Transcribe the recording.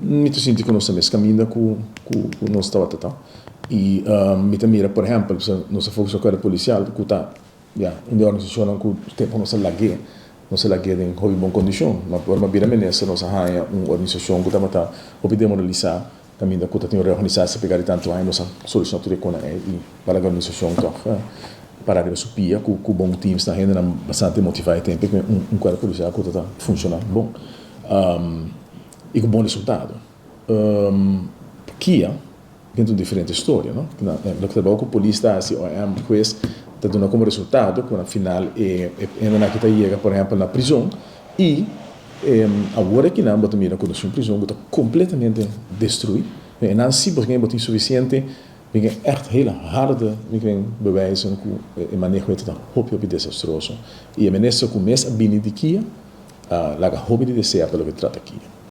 Mi ta sinti ku nos ta mes kaminda ku ku nos tabata ta. I mi ta mira por ehèmpel nos a fokus ku polisial ku ta ya un di e organisashonnan ku tempu nos a lag'é, nos a lag'é den hopi bon kondishon. Ma ora mi a bira minister nos a haña un organisashon ku tabata hopi demoralisá kaminda ku ta tin un reorganisasi pegá di tantu aña nos a solushoná tur e konan ei i pa laga e organisashon tòg para riba su pia ku ku bon teams nan hendenan bastante motivá e tempu ku un kuerpo polisial ku ta ta funshoná bon i ku bon resultado. Kia tin un diferente storia no. Loke trabou ku polis ta hasi OM hues ta duna komo resultado ku na final e hendenan aki ta yega por ehèmpel na prizon i awor akinan bo ta mira ku nos tin un prizon ku ta kompletamente destruí. E nan si bo tin sufisiente mi ken ègt hele harde mi ken bewijzen ku e maneho ei ta hopi hopi desastroso i e minister ku mes a bini di Kia a laga hopi di desea pa loke trata Kia.